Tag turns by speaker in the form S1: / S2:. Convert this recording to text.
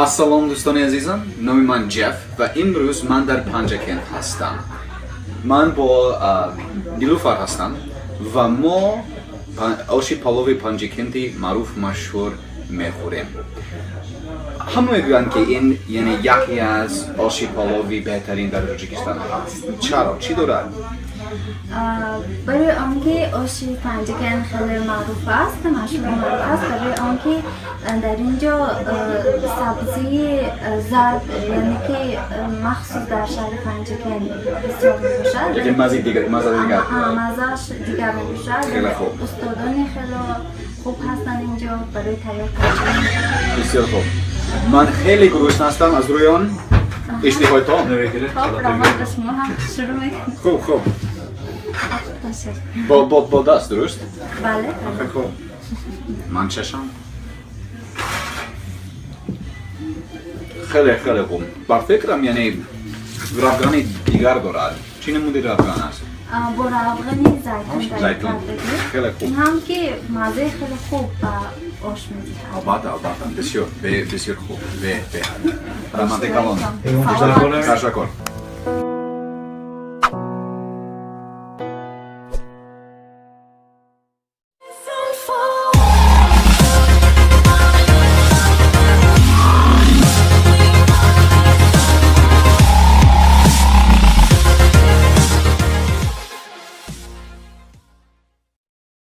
S1: Ассалом, дӯстони азизам, номи ман Ҷеф ва имрӯз ман дар Панҷакент ҳастам. Ман бо Нилуфар ҳастам ва мо оши палови Панҷакенти маъруф, машҳур мехӯрем. Ҳама мегӯянд, ки ин яъне яке аз оши палови беҳтарин дар Тоҷикистон ҳаст. Чаро? Чӣ дорад?
S2: Барои он ки оши Панҷакент хеле маъруф аст, машҳур, маъруф аст, барои он ки дар ин ҷо сабзии зард, яъне ки махсус дар шаҳри Панҷакент бисёр мебошад.
S1: Яке маззаи дигар, маззаи дигар.
S2: Маззааш дигар мебошад.
S1: Хеле хуб.
S2: Устодони хеле хуб ҳастанд инҷо барои тайёр кардан.
S1: Бисёр хуб. Ман хеле гурусна ҳастам, аз рӯи он иштиҳои том.
S2: Хоб, раҳмат ба шумо ҳам, шурӯъ мекунем.
S1: Хуб, хуб.
S2: Бошад.
S1: Бо даст, дуруст?
S2: Бале.
S1: Хеле хуб. Ман чашам. Хеле хеле хуб. Бар фикрам, яъне равғани дигар дорад. Чӣ намуди равған аст?
S2: Бо равғани зайтун тайёр
S1: Зайтун.
S2: кардагӣ.
S1: Хеле хуб.
S2: Ин ҳам ки маззаи хеле хуб ба ош медиҳад.
S1: Албатта, албатта. Бисёр, бисёр хуб. Беҳад. Раҳмати калон.
S2: Саломат.
S1: Ташаккур.